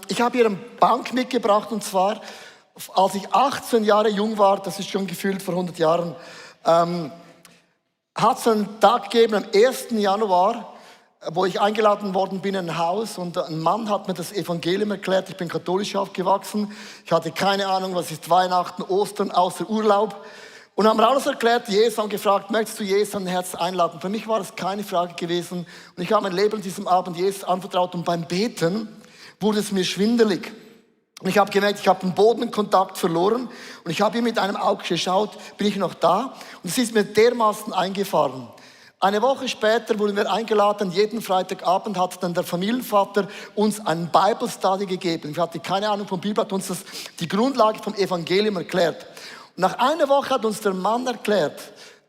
Ich habe hier eine Bank mitgebracht, und zwar, als ich 18 Jahre jung war, das ist schon gefühlt vor 100 Jahren, hat es einen Tag gegeben, am 1. Januar, wo ich eingeladen worden bin in ein Haus, und ein Mann hat mir das Evangelium erklärt. Ich bin katholisch aufgewachsen. Ich hatte keine Ahnung, was ist Weihnachten, Ostern, außer Urlaub. Und haben mir alles erklärt. Jesus haben gefragt, möchtest du Jesus an dein Herz einladen? Für mich war das keine Frage gewesen. Und ich habe mein Leben an diesem Abend Jesus anvertraut. Und beim Beten wurde es mir schwindelig. Und ich habe gemerkt, ich habe den Bodenkontakt verloren. Und ich habe ihm mit einem Auge geschaut, bin ich noch da? Und es ist mir dermaßen eingefahren. Eine Woche später wurden wir eingeladen. Jeden Freitagabend hat dann der Familienvater uns einen Bible Study gegeben. Ich hatte keine Ahnung vom Bibel, hat uns die Grundlage vom Evangelium erklärt. Und nach einer Woche hat uns der Mann erklärt,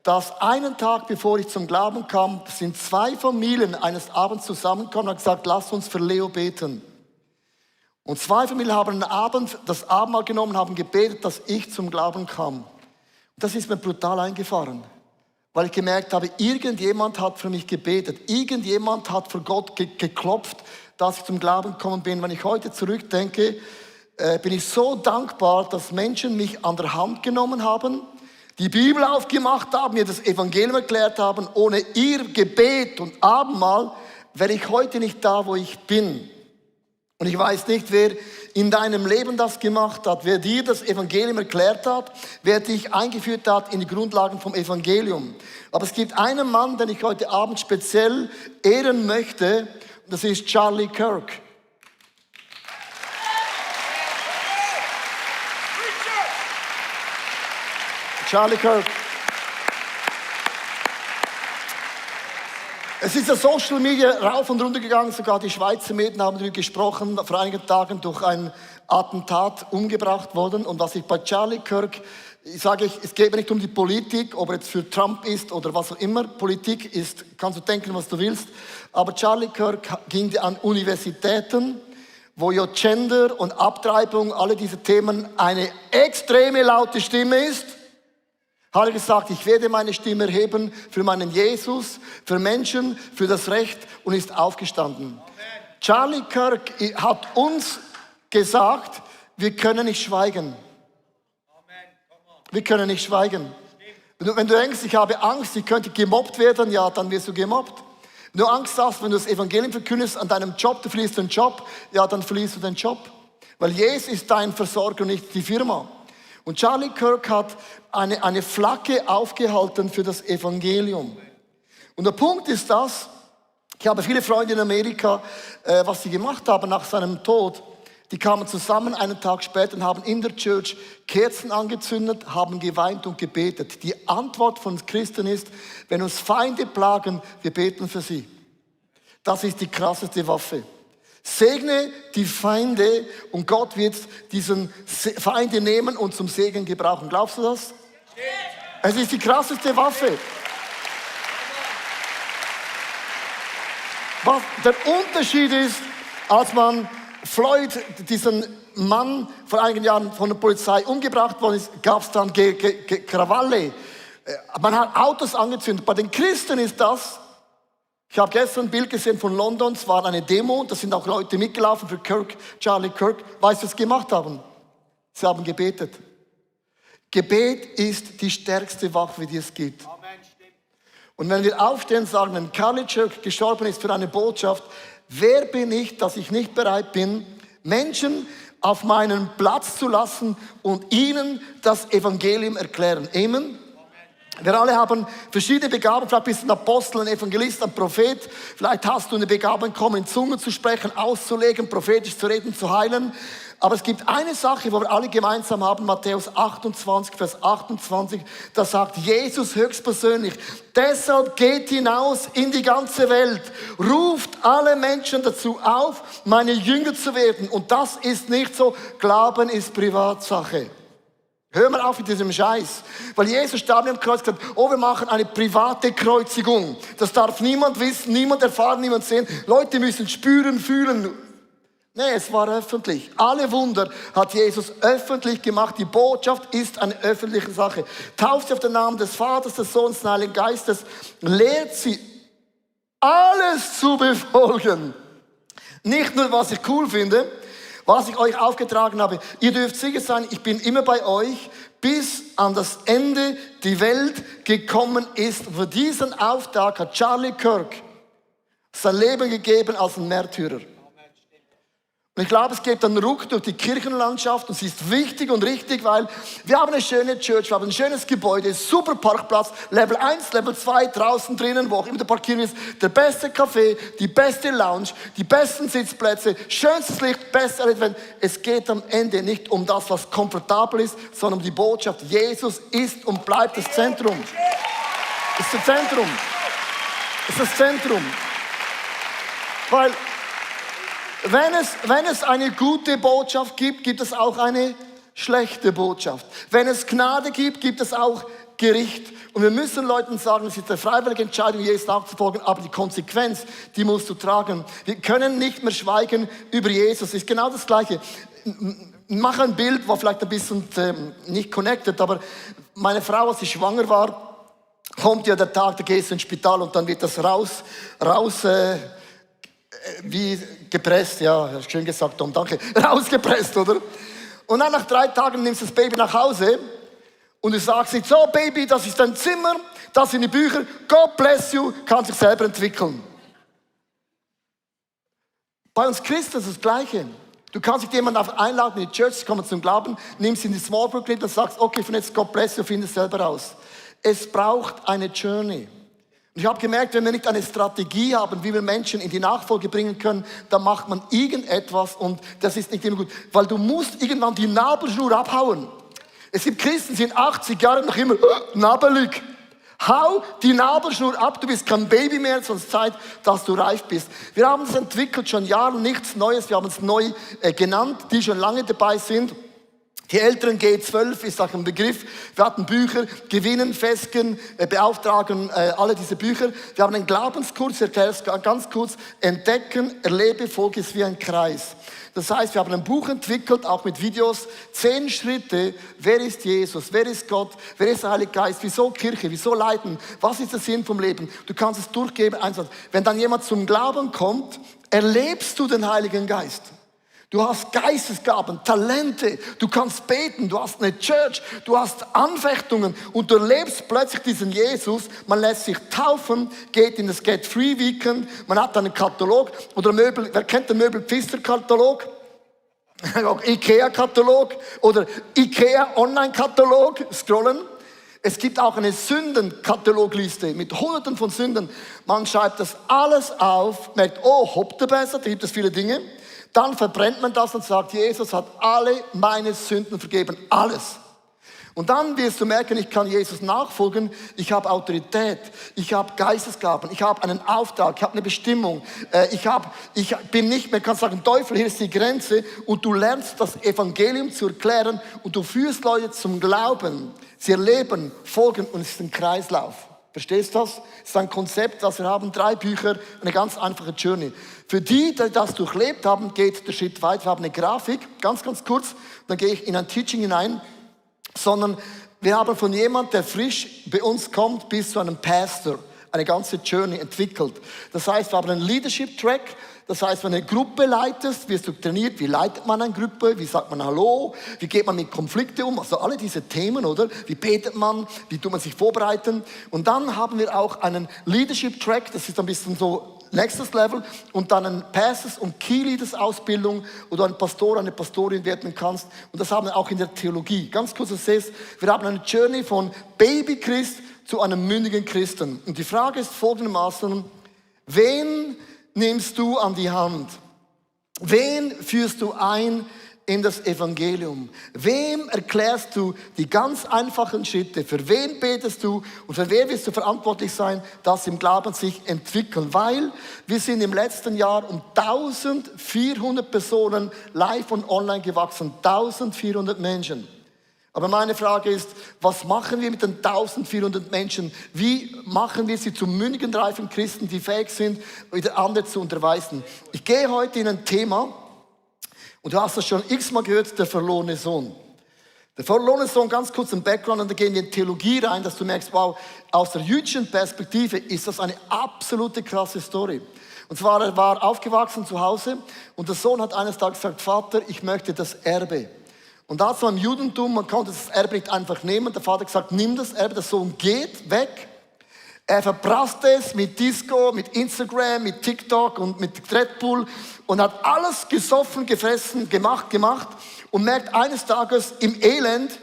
dass einen Tag bevor ich zum Glauben kam, sind 2 Familien eines Abends zusammengekommen und haben gesagt, lass uns für Leo beten. Und 2 Familien haben am Abend das Abendmahl genommen und haben gebetet, dass ich zum Glauben kam. Und das ist mir brutal eingefahren, weil ich gemerkt habe, irgendjemand hat für mich gebetet. Irgendjemand hat für Gott geklopft, dass ich zum Glauben gekommen bin. Wenn ich heute zurückdenke, bin ich so dankbar, dass Menschen mich an der Hand genommen haben, die Bibel aufgemacht haben, mir das Evangelium erklärt haben. Ohne ihr Gebet und Abendmahl wäre ich heute nicht da, wo ich bin. Und ich weiß nicht, wer in deinem Leben das gemacht hat, wer dir das Evangelium erklärt hat, wer dich eingeführt hat in die Grundlagen vom Evangelium. Aber es gibt einen Mann, den ich heute Abend speziell ehren möchte, und das ist Charlie Kirk. Charlie Kirk. Es ist ja Social Media rauf und runter gegangen, sogar die Schweizer Medien haben darüber gesprochen, vor einigen Tagen durch ein Attentat umgebracht worden. Und was ich bei Charlie Kirk, es geht mir nicht um die Politik, ob er jetzt für Trump ist oder was auch immer Politik ist, kannst du denken, was du willst. Aber Charlie Kirk ging an Universitäten, wo ja Gender und Abtreibung, alle diese Themen eine extreme laute Stimme ist. Hat er gesagt, ich werde meine Stimme erheben für meinen Jesus, für Menschen, für das Recht, und ist aufgestanden. Amen. Charlie Kirk hat uns gesagt, wir können nicht schweigen. Wir können nicht schweigen. Wenn du denkst, ich habe Angst, ich könnte gemobbt werden, ja, dann wirst du gemobbt. Wenn du Angst hast, wenn du das Evangelium verkündest an deinem Job, du verlierst den Job, ja, dann verlierst du den Job. Weil Jesus ist dein Versorger, nicht die Firma. Und Charlie Kirk hat eine Flagge aufgehalten für das Evangelium. Und der Punkt ist das, ich habe viele Freunde in Amerika, was sie gemacht haben nach seinem Tod, die kamen zusammen einen Tag später und haben in der Church Kerzen angezündet, haben geweint und gebetet. Die Antwort von Christen ist, wenn uns Feinde plagen, wir beten für sie. Das ist die krasseste Waffe. Segne die Feinde und Gott wird diesen Feinde nehmen und zum Segen gebrauchen. Glaubst du das? Es ist die krasseste Waffe. Was der Unterschied ist, als man Floyd, diesen Mann vor einigen Jahren von der Polizei umgebracht worden ist, gab es dann Krawalle. Man hat Autos angezündet. Bei den Christen ist das, ich habe gestern ein Bild gesehen von London, es war eine Demo, da sind auch Leute mitgelaufen für Kirk, Charlie Kirk. Weißt du, was sie gemacht haben? Sie haben gebetet. Gebet ist die stärkste Waffe, die es gibt. Amen, stimmt. Und wenn wir aufstehen und sagen, wenn Charlie Kirk gestorben ist für eine Botschaft, wer bin ich, dass ich nicht bereit bin, Menschen auf meinen Platz zu lassen und ihnen das Evangelium erklären? Amen. Wir alle haben verschiedene Begabungen. Vielleicht bist du ein Apostel, ein Evangelist, ein Prophet. Vielleicht hast du eine Begabung bekommen, in Zungen zu sprechen, auszulegen, prophetisch zu reden, zu heilen. Aber es gibt eine Sache, wo wir alle gemeinsam haben, Matthäus 28, Vers 28. Da sagt Jesus höchstpersönlich, deshalb geht hinaus in die ganze Welt, ruft alle Menschen dazu auf, meine Jünger zu werden. Und das ist nicht so, Glauben ist Privatsache. Hör mal auf mit diesem Scheiß. Weil Jesus starb am Kreuz und gesagt, oh, wir machen eine private Kreuzigung. Das darf niemand wissen, niemand erfahren, niemand sehen. Leute müssen spüren, fühlen. Nee, es war öffentlich. Alle Wunder hat Jesus öffentlich gemacht. Die Botschaft ist eine öffentliche Sache. Tauft sie auf den Namen des Vaters, des Sohnes, des Heiligen Geistes. Lehrt sie, alles zu befolgen. Nicht nur, was ich cool finde. was ich euch aufgetragen habe. Ihr dürft sicher sein, ich bin immer bei euch, bis an das Ende die Welt gekommen ist. Für diesen Auftrag hat Charlie Kirk sein Leben gegeben als ein Märtyrer. Und ich glaube, es geht einen Ruck durch die Kirchenlandschaft und es ist wichtig und richtig, weil wir haben eine schöne Church, wir haben ein schönes Gebäude, super Parkplatz, Level 1, Level 2, draußen drinnen, wo auch immer der Parkieren ist, der beste Café, die beste Lounge, die besten Sitzplätze, schönstes Licht, besser Event. Es geht am Ende nicht um das, was komfortabel ist, sondern um die Botschaft. Jesus ist und bleibt das Zentrum. Das ist das Zentrum. Das ist das Zentrum. Weil wenn es eine gute Botschaft gibt, gibt es auch eine schlechte Botschaft. Wenn es Gnade gibt, gibt es auch Gericht. Und wir müssen Leuten sagen, es ist eine freiwillige Entscheidung, Jesus nachzufolgen, aber die Konsequenz, die musst du tragen. Wir können nicht mehr schweigen über Jesus. Es ist genau das Gleiche. Mach ein Bild, war vielleicht ein bisschen nicht connected, aber meine Frau, als sie schwanger war, kommt ja der Tag, da gehst du ins Spital und dann wird das wie gepresst, ja, schön gesagt, Tom, danke, rausgepresst, oder? Und dann nach 3 Tagen nimmst du das Baby nach Hause und du sagst nicht, so Baby, das ist dein Zimmer, das sind die Bücher, God bless you, kann sich selber entwickeln. Bei uns Christen ist das Gleiche. Du kannst dich jemanden einladen in die Church, kommen zum Glauben, nimmst ihn in die Small Group und sagst, okay, von jetzt God bless you, finde es selber raus. Es braucht eine Journey. Und ich habe gemerkt, wenn wir nicht eine Strategie haben, wie wir Menschen in die Nachfolge bringen können, dann macht man irgendetwas und das ist nicht immer gut. Weil du musst irgendwann die Nabelschnur abhauen. Es gibt Christen, die sind 80 Jahre noch immer nabelig. Hau die Nabelschnur ab, du bist kein Baby mehr, sondern es ist Zeit, dass du reif bist. Wir haben es entwickelt, schon Jahre, nichts Neues, wir haben es neu genannt, die schon lange dabei sind. Die Älteren G12 ist auch ein Begriff. Wir hatten Bücher, Gewinnen, Fesken, Beauftragen, alle diese Bücher. Wir haben einen Glaubenskurs, ich erkläre es ganz kurz. Entdecken, erlebe, Folge ist wie ein Kreis. Das heißt, wir haben ein Buch entwickelt, auch mit Videos. 10 Schritte. Wer ist Jesus? Wer ist Gott? Wer ist der Heilige Geist? Wieso Kirche? Wieso Leiden? Was ist der Sinn vom Leben? Du kannst es durchgeben. Wenn dann jemand zum Glauben kommt, erlebst du den Heiligen Geist. Du hast Geistesgaben, Talente, du kannst beten, du hast eine Church, du hast Anfechtungen und du erlebst plötzlich diesen Jesus. Man lässt sich taufen, geht in das Get Free Weekend, man hat einen Katalog oder Möbel, wer kennt den Möbel-Pfister-Katalog? Ikea-Katalog oder Ikea-Online-Katalog, scrollen. Es gibt auch eine Sündenkatalogliste mit Hunderten von Sünden. Man schreibt das alles auf, merkt, oh, hopp, der besser, da gibt es viele Dinge. Dann verbrennt man das und sagt, Jesus hat alle meine Sünden vergeben, alles. Und dann wirst du merken, ich kann Jesus nachfolgen, ich habe Autorität, ich habe Geistesgaben, ich habe einen Auftrag, ich habe eine Bestimmung, ich bin nicht mehr, kannst sagen, Teufel, hier ist die Grenze und du lernst das Evangelium zu erklären und du führst Leute zum Glauben, sie erleben, folgen und es ist ein Kreislauf. Verstehst du das? Es ist ein Konzept, das wir haben, 3 Bücher, eine ganz einfache Journey. Für die das durchlebt haben, geht der Schritt weiter. Wir haben eine Grafik, ganz kurz, dann gehe ich in ein Teaching hinein, sondern wir haben von jemand, der frisch bei uns kommt, bis zu einem Pastor, eine ganze Journey entwickelt. Das heißt, wir haben einen Leadership-Track. Das heißt, wenn du eine Gruppe leitest, wirst du trainiert, wie leitet man eine Gruppe, wie sagt man Hallo, wie geht man mit Konflikten um, also alle diese Themen, oder? Wie betet man, wie tut man sich vorbereiten? Und dann haben wir auch einen Leadership-Track, das ist ein bisschen so nächstes Level, und dann ein Pastors- und Key-Leaders-Ausbildung, wo du ein Pastor, eine Pastorin werden kannst. Und das haben wir auch in der Theologie. Ganz kurz, du siehst, wir haben eine Journey von Baby-Christ zu einem mündigen Christen. Und die Frage ist folgendermaßen, wen nimmst du an die Hand? Wen führst du ein in das Evangelium? Wem erklärst du die ganz einfachen Schritte? Für wen betest du? Und für wen wirst du verantwortlich sein, dass im Glauben sich entwickeln? Weil wir sind im letzten Jahr um 1400 Personen live und online gewachsen. 1400 Menschen. Aber meine Frage ist, was machen wir mit den 1400 Menschen? Wie machen wir sie zu mündigen, reifen Christen, die fähig sind, wieder andere zu unterweisen? Ich gehe heute in ein Thema, und du hast das schon x-mal gehört, der verlorene Sohn. Der verlorene Sohn, ganz kurz im Background, und dann gehen wir in Theologie rein, dass du merkst, wow, aus der jüdischen Perspektive ist das eine absolute krasse Story. Und zwar, er war aufgewachsen zu Hause und der Sohn hat eines Tages gesagt, Vater, ich möchte das Erbe. Und da so im Judentum, man konnte das Erbe nicht einfach nehmen. Der Vater hat gesagt, nimm das Erbe, der Sohn geht weg. Er verprasste es mit Disco, mit Instagram, mit TikTok und mit Red Bull und hat alles gesoffen, gefressen, gemacht und merkt eines Tages im Elend,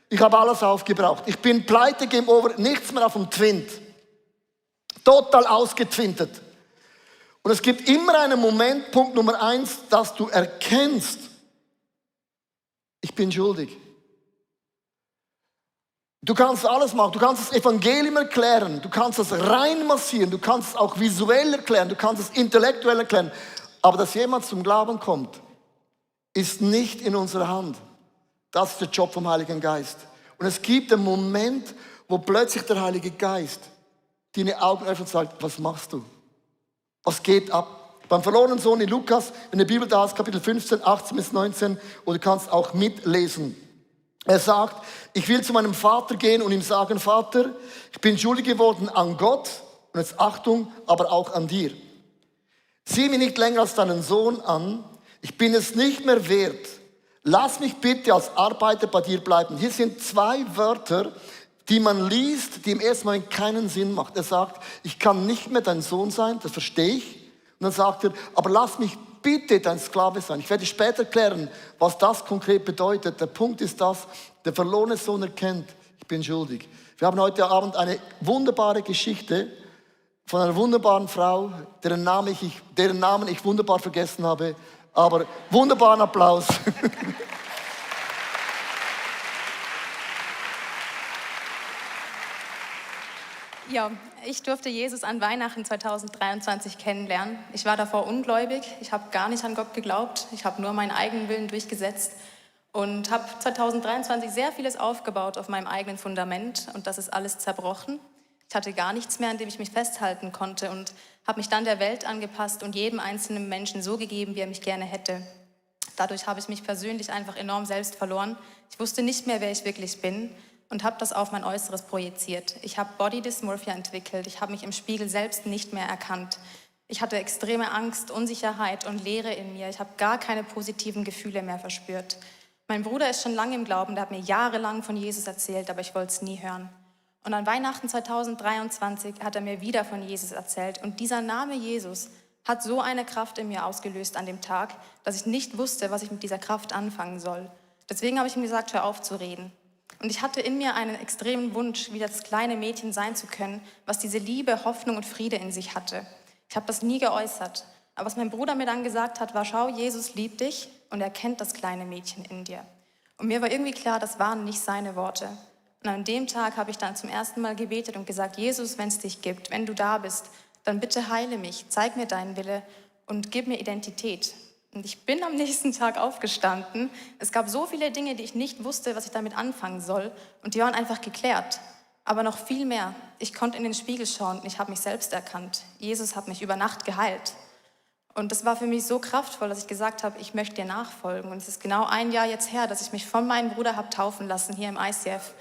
ich habe alles aufgebraucht. Ich bin pleite, Game Over, nichts mehr auf dem Twint. Total ausgetwintet. Und es gibt immer einen Moment, Punkt Nummer 1, dass du erkennst, ich bin schuldig. Du kannst alles machen, du kannst das Evangelium erklären, du kannst es reinmassieren, du kannst es auch visuell erklären, du kannst es intellektuell erklären. Aber dass jemand zum Glauben kommt, ist nicht in unserer Hand. Das ist der Job vom Heiligen Geist. Und es gibt einen Moment, wo plötzlich der Heilige Geist deine Augen öffnet und sagt, was machst du? Was geht ab? Beim verlorenen Sohn in Lukas, wenn die Bibel da ist, Kapitel 15, 18 bis 19, oder du kannst auch mitlesen. Er sagt, ich will zu meinem Vater gehen und ihm sagen, Vater, ich bin schuldig geworden an Gott, und jetzt Achtung, aber auch an dir. Sieh mich nicht länger als deinen Sohn an, ich bin es nicht mehr wert. Lass mich bitte als Arbeiter bei dir bleiben. Hier sind 2 Wörter, die man liest, die im ersten Moment keinen Sinn macht. Er sagt, ich kann nicht mehr dein Sohn sein, das verstehe ich. Und dann sagt er, aber lass mich bitte dein Sklave sein. Ich werde später erklären, was das konkret bedeutet. Der Punkt ist das, der verlorene Sohn erkennt, ich bin schuldig. Wir haben heute Abend eine wunderbare Geschichte von einer wunderbaren Frau, deren Namen ich wunderbar vergessen habe, aber wunderbaren Applaus. Ja, ich durfte Jesus an Weihnachten 2023 kennenlernen. Ich war davor ungläubig, ich habe gar nicht an Gott geglaubt, ich habe nur meinen eigenen Willen durchgesetzt und habe 2023 sehr vieles aufgebaut auf meinem eigenen Fundament und das ist alles zerbrochen. Ich hatte gar nichts mehr, an dem ich mich festhalten konnte und habe mich dann der Welt angepasst und jedem einzelnen Menschen so gegeben, wie er mich gerne hätte. Dadurch habe ich mich persönlich einfach enorm selbst verloren. Ich wusste nicht mehr, wer ich wirklich bin. Und habe das auf mein Äußeres projiziert. Ich habe Body Dysmorphia entwickelt. Ich habe mich im Spiegel selbst nicht mehr erkannt. Ich hatte extreme Angst, Unsicherheit und Leere in mir. Ich habe gar keine positiven Gefühle mehr verspürt. Mein Bruder ist schon lange im Glauben, der hat mir jahrelang von Jesus erzählt, aber ich wollte es nie hören. Und an Weihnachten 2023 hat er mir wieder von Jesus erzählt. Und dieser Name Jesus hat so eine Kraft in mir ausgelöst an dem Tag, dass ich nicht wusste, was ich mit dieser Kraft anfangen soll. Deswegen habe ich ihm gesagt, hör auf zu reden. Und ich hatte in mir einen extremen Wunsch, wieder das kleine Mädchen sein zu können, was diese Liebe, Hoffnung und Friede in sich hatte. Ich habe das nie geäußert. Aber was mein Bruder mir dann gesagt hat, war, schau, Jesus liebt dich und er kennt das kleine Mädchen in dir. Und mir war irgendwie klar, das waren nicht seine Worte. Und an dem Tag habe ich dann zum ersten Mal gebetet und gesagt, Jesus, wenn es dich gibt, wenn du da bist, dann bitte heile mich, zeig mir deinen Wille und gib mir Identität. Und ich bin am nächsten Tag aufgestanden. Es gab so viele Dinge, die ich nicht wusste, was ich damit anfangen soll. Und die waren einfach geklärt. Aber noch viel mehr. Ich konnte in den Spiegel schauen und ich habe mich selbst erkannt. Jesus hat mich über Nacht geheilt. Und das war für mich so kraftvoll, dass ich gesagt habe, ich möchte dir nachfolgen. Und es ist genau 1 Jahr jetzt her, dass ich mich von meinem Bruder habe taufen lassen hier im ICF.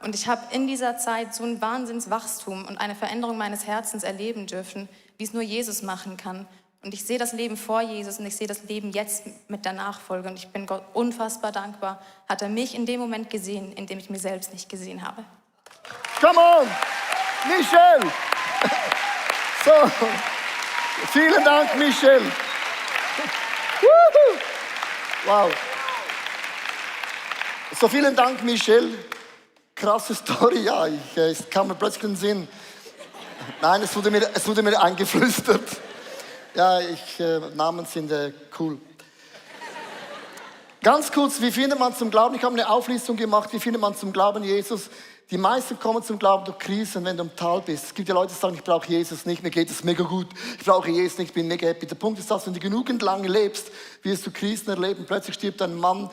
Und ich habe in dieser Zeit so ein Wahnsinnswachstum und eine Veränderung meines Herzens erleben dürfen, wie es nur Jesus machen kann. Und ich sehe das Leben vor Jesus und ich sehe das Leben jetzt mit der Nachfolge. Und ich bin Gott unfassbar dankbar. Hat er mich in dem Moment gesehen, in dem ich mir selbst nicht gesehen habe. Come on, Michelle. So, vielen Dank, Michelle. Wow. So, vielen Dank, Michelle. Krasse Story, ja. Es kam mir plötzlich in den Sinn. Nein, es wurde mir eingeflüstert. Ja, Namen sind cool. Ganz kurz, wie findet man zum Glauben? Ich habe eine Auflistung gemacht, wie findet man zum Glauben Jesus? die meisten kommen zum Glauben durch Krisen, wenn du im Tal bist. Es gibt ja Leute, die sagen, ich brauche Jesus nicht, mir geht es mega gut. Ich brauche Jesus nicht, ich bin mega happy. Der Punkt ist, dass wenn du genügend lange lebst, wirst du Krisen erleben. Plötzlich stirbt dein Mann,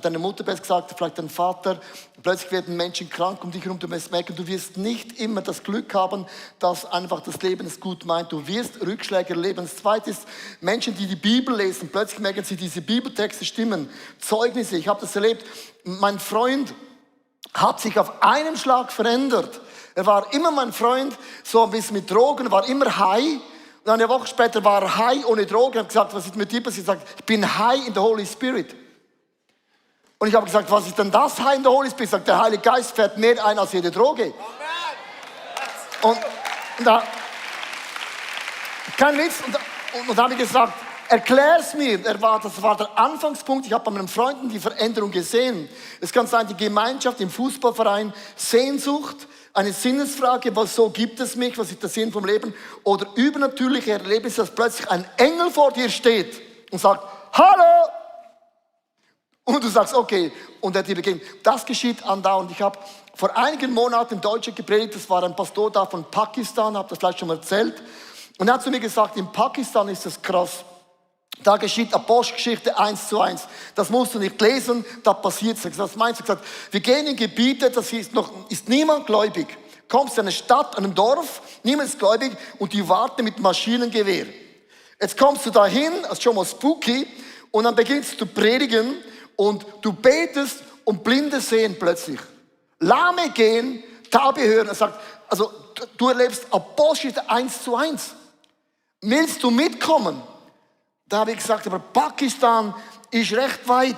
deine Mutter, besser gesagt, vielleicht dein Vater. Plötzlich werden Menschen krank um dich herum. Du wirst merken, du wirst nicht immer das Glück haben, dass einfach das Leben es gut meint. Du wirst Rückschläge erleben. Das Zweite ist, Menschen, die die Bibel lesen, plötzlich merken sie, diese Bibeltexte stimmen. Zeugnisse, ich habe das erlebt. Mein Freund hat sich auf einen Schlag verändert. Er war immer mein Freund, so ein bisschen mit Drogen, war immer high. Und eine Woche später war er high ohne Drogen. Ich habe gesagt, was ist mit dir passiert? Er sagt, ich bin high in the Holy Spirit. Und ich habe gesagt, was ist denn das high in the Holy Spirit? Er sagt, der Heilige Geist fährt mehr ein als jede Droge. Und da, kein Witz, und da habe ich gesagt, erklär's mir. Das war der Anfangspunkt. Ich habe bei meinen Freunden die Veränderung gesehen. Es kann sein, die Gemeinschaft im Fußballverein, Sehnsucht, eine Sinnesfrage, was so gibt es mich, was ist der Sinn vom Leben? Oder übernatürliche Erlebnisse, dass plötzlich ein Engel vor dir steht und sagt, hallo! Und du sagst, okay, und er dir begegnet. Das geschieht andauernd. Ich habe vor einigen Monaten in Deutschland gepredigt, das war ein Pastor da von Pakistan, habe das vielleicht schon mal erzählt. Und er hat zu mir gesagt, in Pakistan ist das krass. Da geschieht Apostelgeschichte 1:1. Das musst du nicht lesen, da passiert es. Was meinst du? Gesagt, wir gehen in Gebiete, das ist niemand gläubig. Kommst in eine Stadt, einem Dorf, niemand ist gläubig und die warten mit Maschinengewehr. Jetzt kommst du dahin, das ist schon mal spooky, und dann beginnst du predigen und du betest und Blinde sehen plötzlich. Lahme gehen, Taube hören. Er sagt, also du erlebst Apostelgeschichte 1:1. Willst du mitkommen? Da habe ich gesagt, aber Pakistan ist recht weit.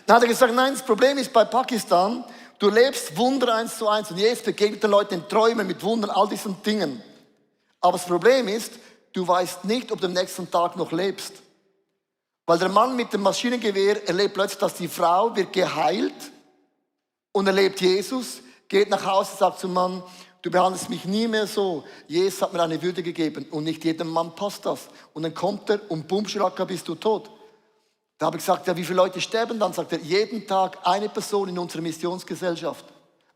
Dann hat er gesagt, nein, das Problem ist bei Pakistan, du lebst Wunder 1:1 und Jesus begegnet den Leuten in Träumen mit Wundern, all diesen Dingen. Aber das Problem ist, du weißt nicht, ob du am nächsten Tag noch lebst. Weil der Mann mit dem Maschinengewehr erlebt plötzlich, dass die Frau wird geheilt und erlebt Jesus, geht nach Hause und sagt zum Mann, du behandelst mich nie mehr so. Jesus hat mir eine Würde gegeben und nicht jedem Mann passt das. Und dann kommt er und bumm, schlacka, bist du tot. Da habe ich gesagt, ja, wie viele Leute sterben dann? Sagt er, jeden Tag eine Person in unserer Missionsgesellschaft.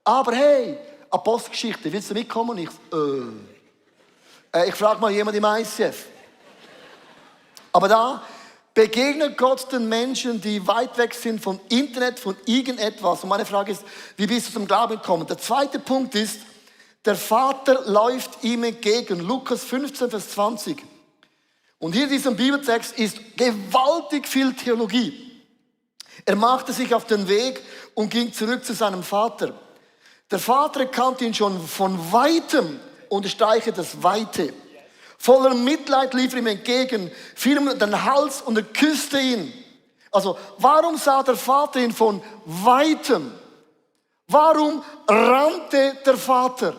Aber hey, Apostelgeschichte, willst du mitkommen? Ich frage mal jemand im ICF. Aber da begegnet Gott den Menschen, die weit weg sind vom Internet, von irgendetwas. Und meine Frage ist, wie bist du zum Glauben gekommen? Der zweite Punkt ist, der Vater läuft ihm entgegen. Lukas 15, Vers 20. Und hier in diesem Bibeltext ist gewaltig viel Theologie. Er machte sich auf den Weg und ging zurück zu seinem Vater. Der Vater erkannte ihn schon von Weitem, unterstreiche das Weite. Voller Mitleid lief er ihm entgegen, fiel ihm den Hals und er küsste ihn. Also, warum sah der Vater ihn von Weitem? Warum rannte der Vater?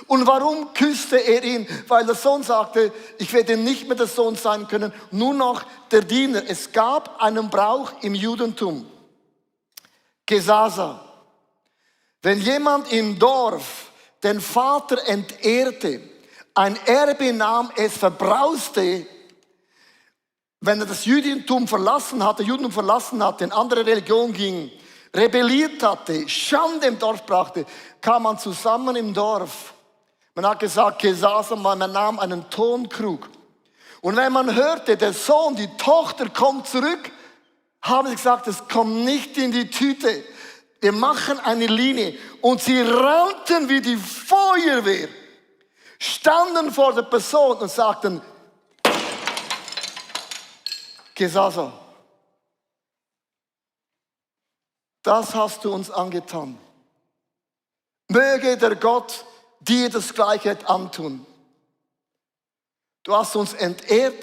Und warum küsste er ihn? Weil der Sohn sagte, ich werde nicht mehr der Sohn sein können, nur noch der Diener. Es gab einen Brauch im Judentum. Gesasa. Wenn jemand im Dorf den Vater entehrte, ein Erbe nahm, es verbrauste, wenn er das Judentum verlassen hatte, in andere Religion ging, rebelliert hatte, Schande im Dorf brachte, kam man zusammen im Dorf. Man hat gesagt, Gesasa, man nahm einen Tonkrug. Und wenn man hörte, der Sohn, die Tochter kommt zurück, haben sie gesagt, es kommt nicht in die Tüte. Wir machen eine Linie. Und sie rannten wie die Feuerwehr, standen vor der Person und sagten, Gesasa, das hast du uns angetan. Möge der Gott dir das Gleiche antun. Du hast uns entehrt,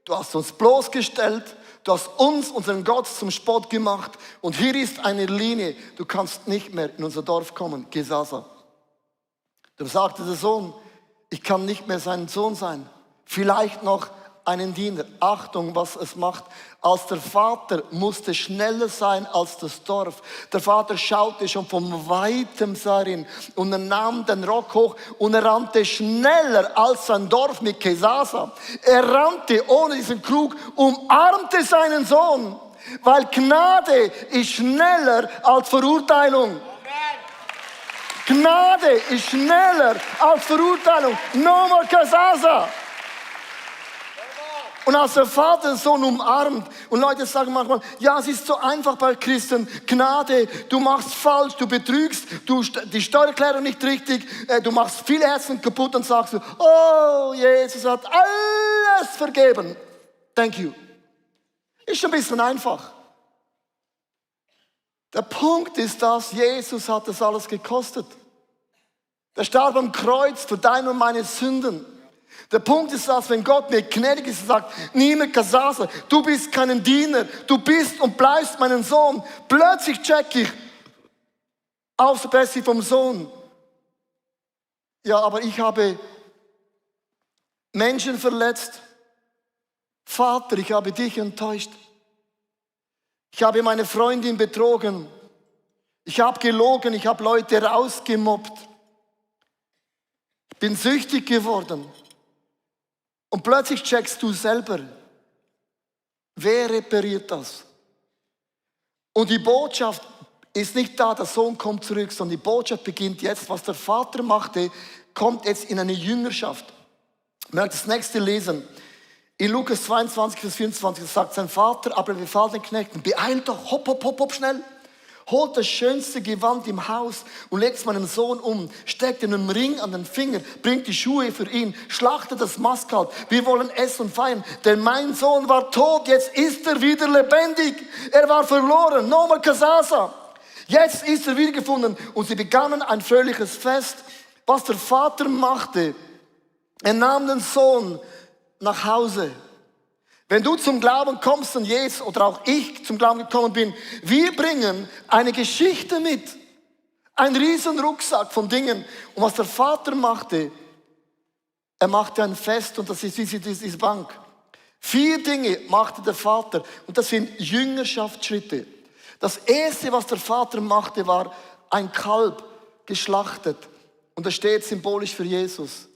du hast uns bloßgestellt, du hast uns, unseren Gott, zum Spott gemacht. Und hier ist eine Linie, du kannst nicht mehr in unser Dorf kommen, Gesasa. Dann sagte der Sohn, ich kann nicht mehr sein Sohn sein, vielleicht noch einen Diener. Achtung, was es macht. Als der Vater musste schneller sein als das Dorf. Der Vater schaute schon von Weitem darin und er nahm den Rock hoch und er rannte schneller als sein Dorf mit Gesasa. Er rannte ohne diesen Krug, umarmte seinen Sohn, weil Gnade ist schneller als Verurteilung. Gnade ist schneller als Verurteilung. No more Kasasa. Und als der Vater den Sohn umarmt und Leute sagen manchmal, ja, es ist so einfach bei Christen, Gnade, du machst falsch, du betrügst, die Steuererklärung nicht richtig, du machst viele Herzen kaputt und sagst du, oh, Jesus hat alles vergeben. Thank you. Ist schon ein bisschen einfach. Der Punkt ist, dass Jesus hat das alles gekostet. Er starb am Kreuz für deine und meine Sünden. Der Punkt ist, dass wenn Gott mir gnädig ist und sagt, niemand Kasase, du bist kein Diener, du bist und bleibst mein Sohn. Plötzlich check ich, außer Bessie vom Sohn. Ja, aber ich habe Menschen verletzt. Vater, ich habe dich enttäuscht. Ich habe meine Freundin betrogen. Ich habe gelogen, ich habe Leute rausgemobbt. Ich bin süchtig geworden. Und plötzlich checkst du selber, wer repariert das? Und die Botschaft ist nicht da, der Sohn kommt zurück, sondern die Botschaft beginnt jetzt. Was der Vater machte, kommt jetzt in eine Jüngerschaft. Ich möchte das nächste lesen. In Lukas 22, Vers 24 sagt sein Vater, aber er befahl den Knechten, beeilt doch, hopp, hopp, hopp, hopp, schnell. Holt das schönste Gewand im Haus und legt meinen Sohn um, steckt ihm einen Ring an den Finger, bringt die Schuhe für ihn, schlachtet das Mastkalb. Wir wollen essen und feiern, denn mein Sohn war tot, jetzt ist er wieder lebendig. Er war verloren, no more Kasasa. Jetzt ist er wiedergefunden und sie begannen ein fröhliches Fest. Was der Vater machte, er nahm den Sohn nach Hause. Wenn du zum Glauben kommst und Jesus oder auch ich zum Glauben gekommen bin, wir bringen eine Geschichte mit. Ein riesen Rucksack von Dingen. Und was der Vater machte, er machte ein Fest und das ist diese Bank. 4 Dinge machte der Vater und das sind Jüngerschaftsschritte. Das erste, was der Vater machte, war ein Kalb geschlachtet. Und das steht symbolisch für Jesus.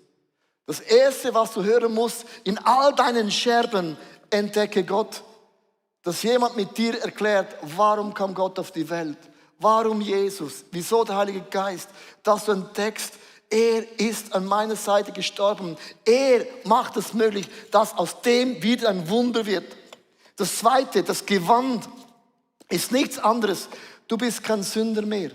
Das erste, was du hören musst, in all deinen Scherben, entdecke Gott, dass jemand mit dir erklärt, warum kam Gott auf die Welt, warum Jesus, wieso der Heilige Geist, dass du entdeckst, er ist an meiner Seite gestorben, er macht es möglich, dass aus dem wieder ein Wunder wird. Das zweite, das Gewand, ist nichts anderes, du bist kein Sünder mehr.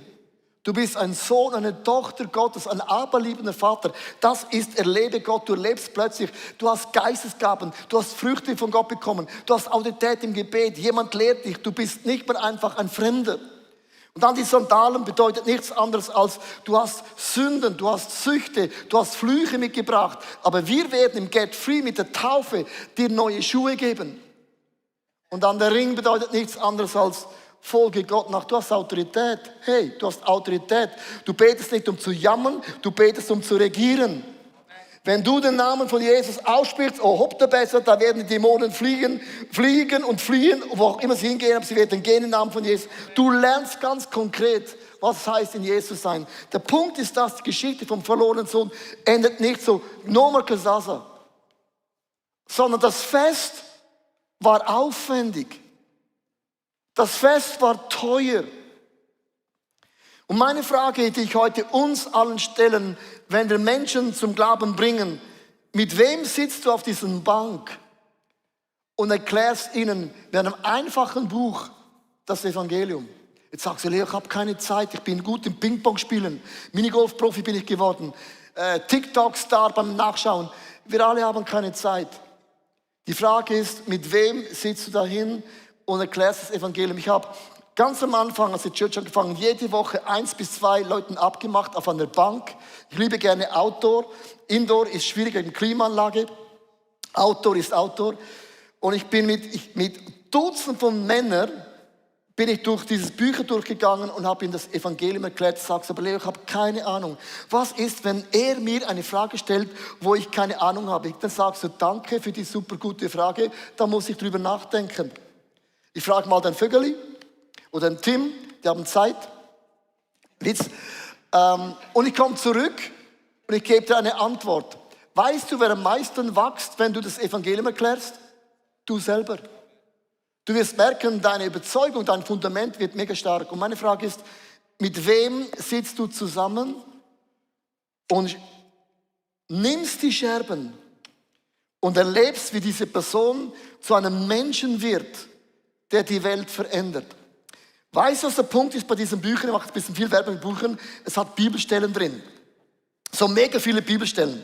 Du bist ein Sohn, eine Tochter Gottes, ein aberliebender Vater. Das ist, erlebe Gott, du erlebst plötzlich, du hast Geistesgaben, du hast Früchte von Gott bekommen, du hast Autorität im Gebet, jemand lehrt dich, du bist nicht mehr einfach ein Fremder. Und dann die Sandalen bedeutet nichts anderes als, du hast Sünden, du hast Süchte, du hast Flüche mitgebracht, aber wir werden im Get Free mit der Taufe dir neue Schuhe geben. Und dann der Ring bedeutet nichts anderes als, folge Gott nach, du hast Autorität. Hey, du hast Autorität. Du betest nicht, um zu jammern, du betest, um zu regieren. Wenn du den Namen von Jesus aussprichst, oh hopp der besser, da werden die Dämonen fliegen und fliehen, wo auch immer sie hingehen, aber sie werden gehen im Namen von Jesus. Du lernst ganz konkret, was es heißt, in Jesus sein. Der Punkt ist, dass die Geschichte vom verlorenen Sohn endet nicht so, no more Kasasa, sondern das Fest war aufwendig. Das Fest war teuer. Und meine Frage, die ich heute uns allen stellen, wenn wir Menschen zum Glauben bringen, mit wem sitzt du auf diesem Bank und erklärst ihnen mit einem einfachen Buch das Evangelium? Jetzt sagst du, Leo, ich habe keine Zeit, ich bin gut im Ping-Pong spielen, Minigolf-Profi bin ich geworden, TikTok-Star beim Nachschauen. Wir alle haben keine Zeit. Die Frage ist, mit wem sitzt du dahin und erklärst das Evangelium? Ich habe ganz am Anfang, als die Church angefangen, jede Woche 1 bis 2 Leuten abgemacht auf einer Bank. Ich liebe gerne Outdoor. Indoor ist schwieriger in Klimaanlage. Outdoor ist Outdoor. Und ich bin mit Dutzenden von Männern bin ich durch diese Bücher durchgegangen und habe ihm das Evangelium erklärt. Sagst aber Leo, ich habe keine Ahnung. Was ist, wenn er mir eine Frage stellt, wo ich keine Ahnung habe? Dann sagst du, danke für die super gute Frage, da muss ich drüber nachdenken. Ich frage mal den Vögeli oder den Tim, die haben Zeit. Witz. Und ich komme zurück und ich gebe dir eine Antwort. Weißt du, wer am meisten wächst, wenn du das Evangelium erklärst? Du selber. Du wirst merken, deine Überzeugung, dein Fundament wird mega stark. Und meine Frage ist, mit wem sitzt du zusammen und nimmst die Scherben und erlebst, wie diese Person zu einem Menschen wird, der die Welt verändert. Weißt du, was der Punkt ist bei diesen Büchern? Ich mache ein bisschen viel Werbung mit Büchern. Es hat Bibelstellen drin. So mega viele Bibelstellen.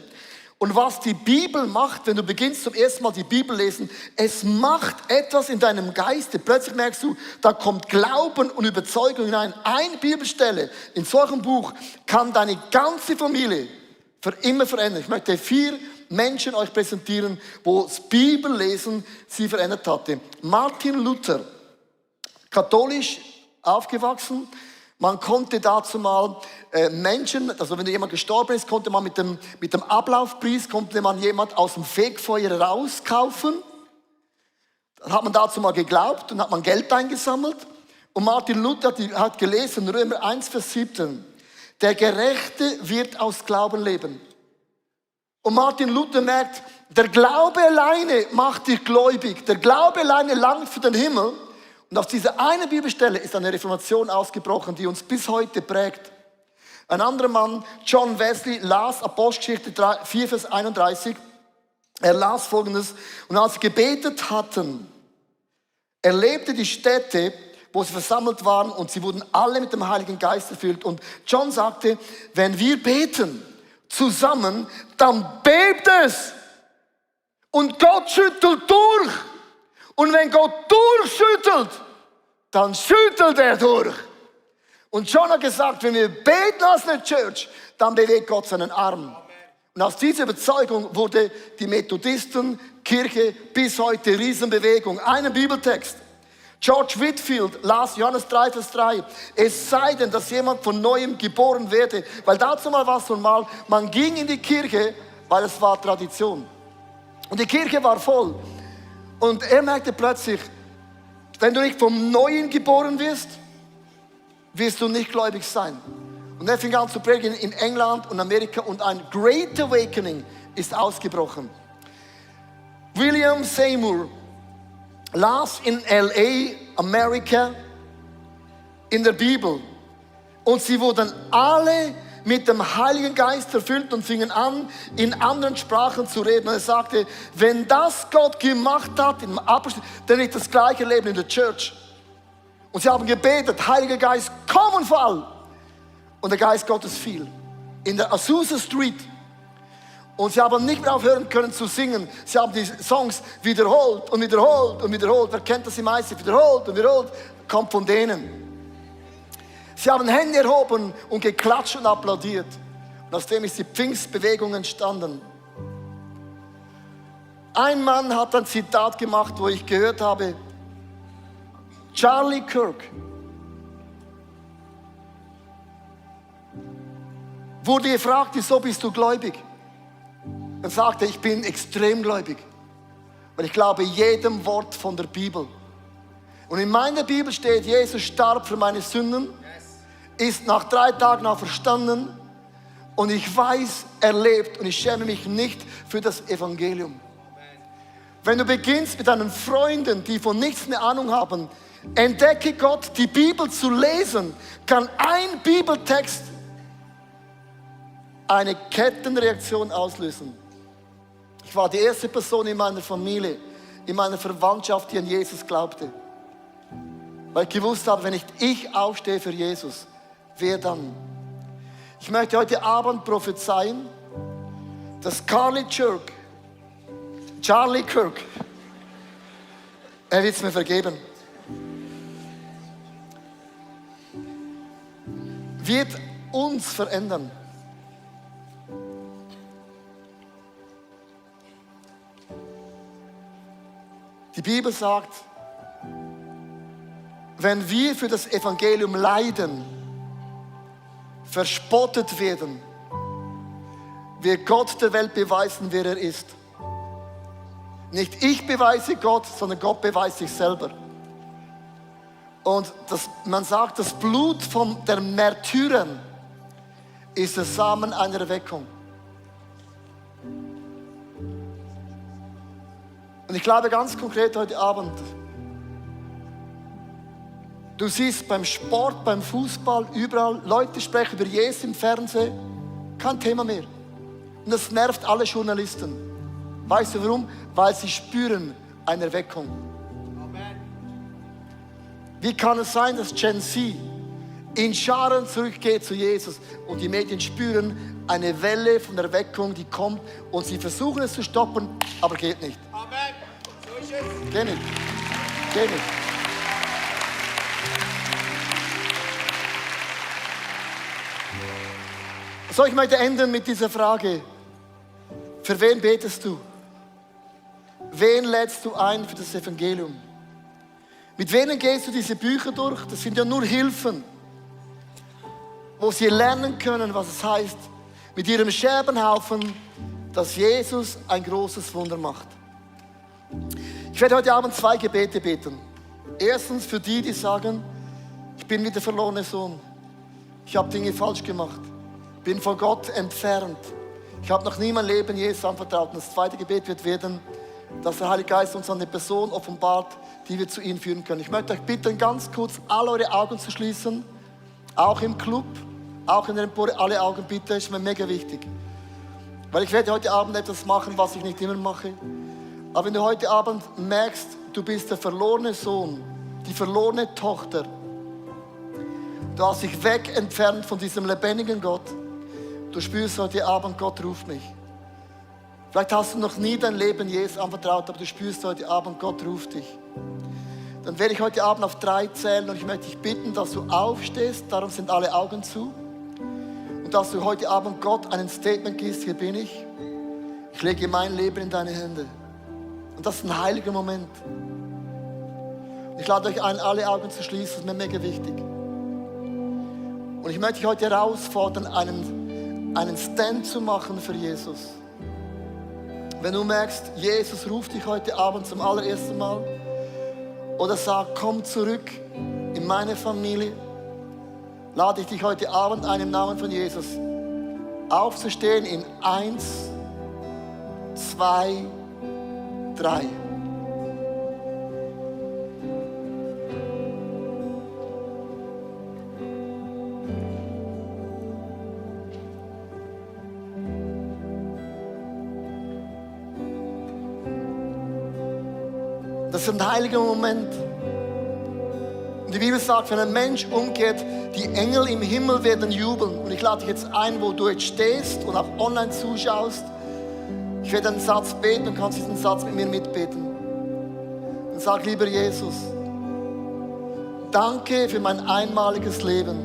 Und was die Bibel macht, wenn du beginnst zum ersten Mal die Bibel lesen, es macht etwas in deinem Geiste. Plötzlich merkst du, da kommt Glauben und Überzeugung hinein. Eine Bibelstelle in solchem Buch kann deine ganze Familie für immer verändern. Ich möchte 4 Menschen euch präsentieren, wo das Bibellesen sie verändert hatte. Martin Luther, katholisch aufgewachsen. Man konnte dazu mal Menschen, also wenn jemand gestorben ist, konnte man mit dem Ablaufpreis, konnte man jemand aus dem Fegfeuer rauskaufen. Das hat man dazu mal geglaubt und hat man Geld eingesammelt. Und Martin Luther hat gelesen, Römer 1, Vers 17, der Gerechte wird aus Glauben leben. Und Martin Luther merkt, der Glaube alleine macht dich gläubig. Der Glaube alleine langt für den Himmel. Und aus dieser einen Bibelstelle ist eine Reformation ausgebrochen, die uns bis heute prägt. Ein anderer Mann, John Wesley, las Apostelgeschichte 4, Vers 31. Er las Folgendes. Und als sie gebetet hatten, erlebte die Städte, wo sie versammelt waren, und sie wurden alle mit dem Heiligen Geist erfüllt. Und John sagte, wenn wir beten zusammen, dann bebt es. Und Gott schüttelt durch. Und wenn Gott durchschüttelt, dann schüttelt er durch. Und John hat gesagt, wenn wir beten als eine Church, dann bewegt Gott seinen Arm. Und aus dieser Überzeugung wurde die Methodistenkirche bis heute Riesenbewegung. Einen Bibeltext. George Whitefield las Johannes 3, Vers 3. Es sei denn, dass jemand von Neuem geboren werde. Weil dazu mal war es normal, man ging in die Kirche, weil es war Tradition. Und die Kirche war voll. Und er merkte plötzlich, wenn du nicht vom Neuen geboren wirst, wirst du nicht gläubig sein. Und er fing an zu predigen in England und Amerika und ein Great Awakening ist ausgebrochen. William Seymour las in L.A., Amerika, in der Bibel. Und sie wurden alle mit dem Heiligen Geist erfüllt und fingen an, in anderen Sprachen zu reden. Und er sagte, wenn das Gott gemacht hat, im Apostel, dann ist das gleiche Leben in der Church. Und sie haben gebetet, Heiliger Geist, komm und fall. Und der Geist Gottes fiel. In der Azusa Street. Und sie haben nicht mehr aufhören können zu singen. Sie haben die Songs wiederholt und wiederholt und wiederholt. Wer kennt das im ICF? Wiederholt und wiederholt. Kommt von denen. Sie haben Hände erhoben und geklatscht und applaudiert. Und aus dem ist die Pfingstbewegung entstanden. Ein Mann hat ein Zitat gemacht, wo ich gehört habe, Charlie Kirk wurde gefragt, wieso bist du gläubig? Er sagte, ich bin extrem gläubig, weil ich glaube jedem Wort von der Bibel. Und in meiner Bibel steht, Jesus starb für meine Sünden, ist nach 3 Tagen auferstanden und ich weiß, er lebt und ich schäme mich nicht für das Evangelium. Wenn du beginnst mit deinen Freunden, die von nichts eine Ahnung haben, entdecke Gott, die Bibel zu lesen, kann ein Bibeltext eine Kettenreaktion auslösen. Ich war die erste Person in meiner Familie, in meiner Verwandtschaft, die an Jesus glaubte. Weil ich gewusst habe, wenn nicht ich aufstehe für Jesus, wer dann? Ich möchte heute Abend prophezeien, dass Charlie Kirk, er wird es mir vergeben, wird uns verändern. Die Bibel sagt, wenn wir für das Evangelium leiden, verspottet werden, wird Gott der Welt beweisen, wer er ist. Nicht ich beweise Gott, sondern Gott beweist sich selber. Und man sagt, das Blut von der Märtyrern ist der Samen einer Erweckung. Und ich glaube ganz konkret heute Abend, du siehst beim Sport, beim Fußball, überall, Leute sprechen über Jesus im Fernsehen Kein Thema mehr. Und das nervt alle Journalisten. Weißt du warum? Weil sie spüren eine Erweckung. Wie kann es sein, dass Gen Z in Scharen zurückgeht zu Jesus und die Medien spüren eine Welle von Erweckung, die kommt und sie versuchen es zu stoppen, aber geht nicht. Amen. So ist es. Geht nicht. Geht nicht. So, ich möchte enden mit dieser Frage. Für wen betest du? Wen lädst du ein für das Evangelium? Mit wem gehst du diese Bücher durch? Das sind ja nur Hilfen, wo sie lernen können, was es heißt, mit ihrem Scherbenhaufen, dass Jesus ein großes Wunder macht. Ich werde heute Abend 2 Gebete beten. Erstens für die, die sagen, ich bin wie der verlorene Sohn. Ich habe Dinge falsch gemacht. Bin von Gott entfernt. Ich habe noch nie mein Leben Jesus anvertraut. Und das zweite Gebet wird werden, dass der Heilige Geist uns eine Person offenbart, die wir zu ihm führen können. Ich möchte euch bitten, ganz kurz alle eure Augen zu schließen. Auch im Club, auch in der Empore, alle Augen bitte, ist mir mega wichtig. Weil ich werde heute Abend etwas machen, was ich nicht immer mache. Aber wenn du heute Abend merkst, du bist der verlorene Sohn, die verlorene Tochter, du hast dich weg entfernt von diesem lebendigen Gott, du spürst heute Abend, Gott ruft mich. Vielleicht hast du noch nie dein Leben Jesus anvertraut, aber du spürst heute Abend, Gott ruft dich. Dann werde ich heute Abend auf 3 zählen und ich möchte dich bitten, dass du aufstehst, darum sind alle Augen zu. Und dass du heute Abend Gott ein Statement gibst, hier bin ich. Ich lege mein Leben in deine Hände. Und das ist ein heiliger Moment. Ich lade euch ein, alle Augen zu schließen, das ist mir mega wichtig. Und ich möchte dich heute herausfordern, einen Stand zu machen für Jesus. Wenn du merkst, Jesus ruft dich heute Abend zum allerersten Mal oder sagt, komm zurück in meine Familie, lade ich dich heute Abend ein, im Namen von Jesus aufzustehen in 1, 2, 3. Das ist ein heiliger Moment. Und die Bibel sagt, wenn ein Mensch umkehrt, die Engel im Himmel werden jubeln. Und ich lade dich jetzt ein, wo du jetzt stehst und auch online zuschaust. Ich werde einen Satz beten und kannst diesen Satz mit mir mitbeten. Und sag, lieber Jesus, danke für mein einmaliges Leben.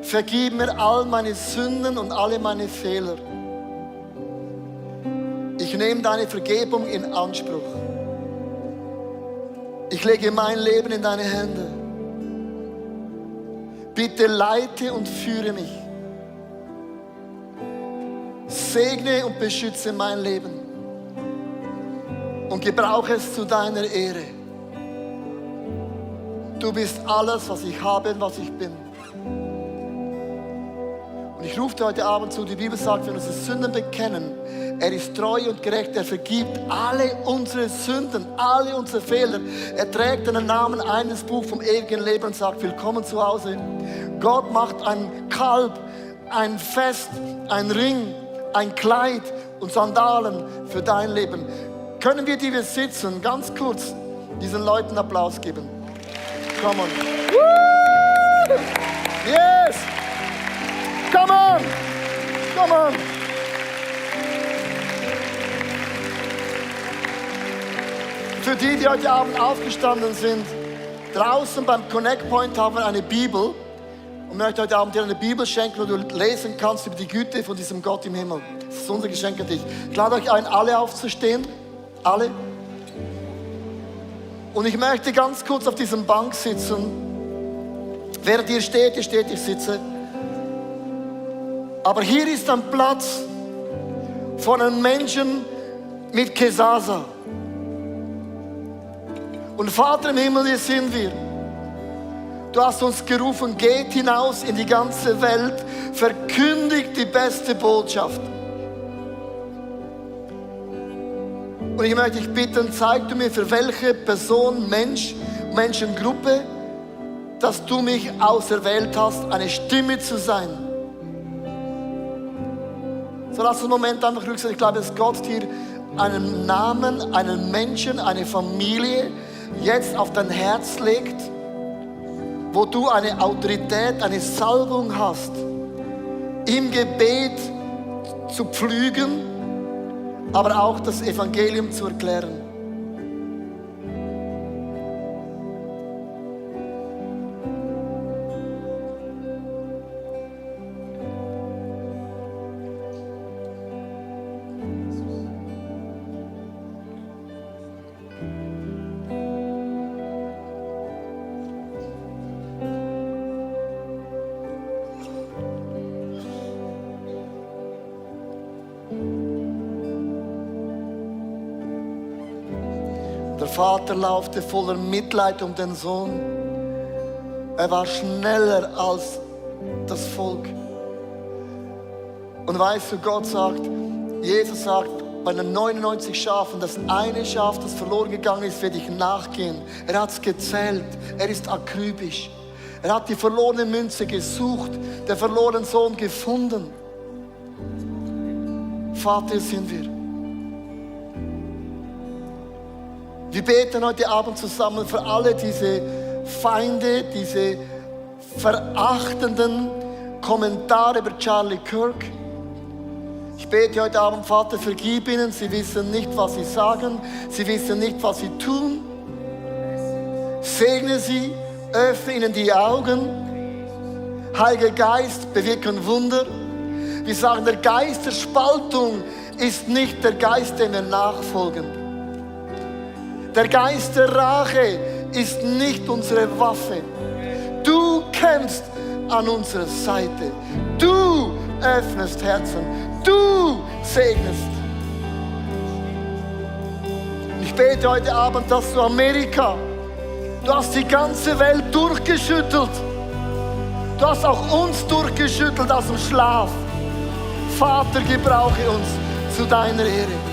Vergib mir all meine Sünden und alle meine Fehler. Ich nehme deine Vergebung in Anspruch. Ich lege mein Leben in deine Hände. Bitte leite und führe mich. Segne und beschütze mein Leben. Und gebrauche es zu deiner Ehre. Du bist alles, was ich habe und was ich bin. Und ich rufe dir heute Abend zu, die Bibel sagt, wenn wir unsere Sünden bekennen, er ist treu und gerecht, er vergibt alle unsere Sünden, alle unsere Fehler. Er trägt den Namen ein ins Buch vom ewigen Leben und sagt, willkommen zu Hause. Gott macht ein Kalb, ein Fest, ein Ring, ein Kleid und Sandalen für dein Leben. Können wir, die wir sitzen, ganz kurz diesen Leuten Applaus geben? Come on. Woo! Yes! Come on! Come on! Für die, die heute Abend aufgestanden sind, draußen beim Connect Point haben wir eine Bibel und möchte heute Abend dir eine Bibel schenken, wo du lesen kannst über die Güte von diesem Gott im Himmel. Das ist unser Geschenk an dich. Ich lade euch ein, alle aufzustehen. Alle. Und ich möchte ganz kurz auf diesem Bank sitzen. Während ihr steht, ich sitze. Aber hier ist ein Platz von einem Menschen mit Kesasa. Und Vater im Himmel, hier sind wir. Du hast uns gerufen, geht hinaus in die ganze Welt, verkündigt die beste Botschaft. Und ich möchte dich bitten, zeig du mir, für welche Person, Mensch, Menschengruppe, dass du mich auserwählt hast, eine Stimme zu sein So lass uns einen Moment einfach ruhig sein. Ich glaube, dass Gott dir einen Namen, einen Menschen, eine Familie jetzt auf dein Herz legt, wo du eine Autorität, eine Salbung hast, im Gebet zu pflügen, aber auch das Evangelium zu erklären. Der Vater laufte voller Mitleid um den Sohn. Er war schneller als das Volk. Und weißt du, Gott sagt, Jesus sagt, bei den 99 Schafen, das eine Schaf, das verloren gegangen ist, werde ich nachgehen. Er hat es gezählt. Er ist akribisch. Er hat die verlorene Münze gesucht, der verlorene Sohn gefunden. Vater, sind wir. Wir beten heute Abend zusammen für alle diese Feinde, diese verachtenden Kommentare über Charlie Kirk. Ich bete heute Abend, Vater, vergib ihnen. Sie wissen nicht, was sie sagen. Sie wissen nicht, was sie tun. Segne sie, öffne ihnen die Augen. Heiliger Geist, bewirke ein Wunder. Wir sagen, der Geist der Spaltung ist nicht der Geist, dem wir nachfolgen. Der Geist der Rache ist nicht unsere Waffe. Du kämpfst an unserer Seite. Du öffnest Herzen. Du segnest. Ich bete heute Abend, dass du Amerika, du hast die ganze Welt durchgeschüttelt. Du hast auch uns durchgeschüttelt aus dem Schlaf. Vater, gebrauche uns zu deiner Ehre.